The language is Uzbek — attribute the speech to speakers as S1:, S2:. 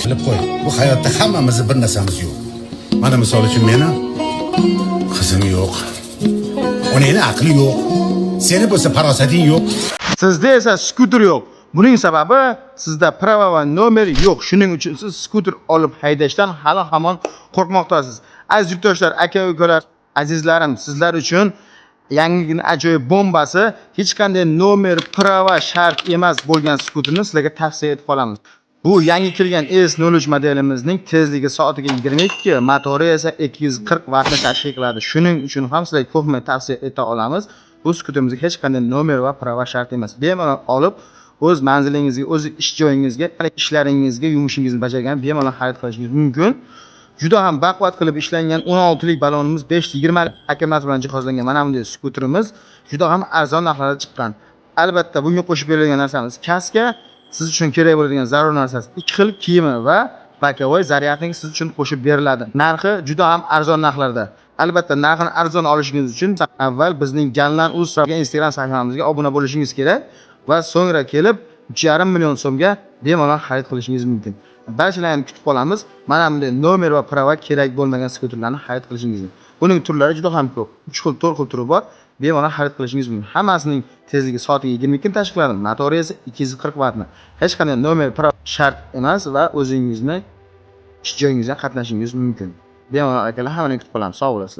S1: Bilib qo'y, bu hayotda hammamizni bir narsamiz yo'q. Mana, misol uchun, meni qizim yo'q. Onangni aqli yo'q. Seni bo'lsa farosating yo'q.
S2: Sizda esa skuter yo'q. Buning sababi sizda права va nomer yo'q. Shuning uchun siz skuter olib haydashdan hali hamon qo'rqmoqdasiz. Aziz yurtdoshlar, aka ukalar, azizlarim, sizlar uchun yangigina ajoyib bombasi, hech qanday nomer, права shart emas bo'lgan skuterni sizlarga tavsiya etib qolamiz. Bu yangi kelgan S03 modelimizning tezligi soatiga 22, motori esa 240 vattni tashkil qiladi. Shuning uchun ham sizlarga ko'pmi tavsiya eta olamiz. Bu skuterimizga hech qanday nomer va права shart emas. Bemalol olib, o'z manzilingizga, o'z ish joyingizga, ishlaringizga, yumushingizni bajargan bemalol xarid qilishingiz mumkin. Juda ham baquvvat qilib ishlangan 16 lik balonimiz, 520 akkumulyator bilan jihozlangan mana bunday skuterimiz juda ham arzon narxlarda chiqqan. Albatta, bunga qo'shib berilgan narsamiz kaska, siz uchun kerak bo'ladigan zarur narsasi ikki xil kiyimi va боковой зарядник siz uchun qo'shib beriladi. Narxi juda ham arzon narxlarda. Albatta, narxini arzon olishingiz uchun avval bizning Ganlan Uz Instagram sahifamizga obuna bo'lishingiz kerak va so'ngra kelib 3,5 million so'mga bemalol xarid qilishingiz mumkin. Barchalarni kutib qolamiz. Mana bunday nomer va права kerak bo'lmagan skuterlarni xarid qilishingizni. Buning turlari juda ham ko'p. 3 xil, 4 xil turi bor. Bemalol xarid qilishingiz mumkin. Hammasining tezligi soatiga 22 ni tashkil qiladi. Motori esa 240 vattni. Hech qanday nomer, права shart emas va o'zingizni ish joyingizga qatnashingiz mumkin. Bemalol, akalar, hammani kutib qolamiz. Sog' bo'lasizlar.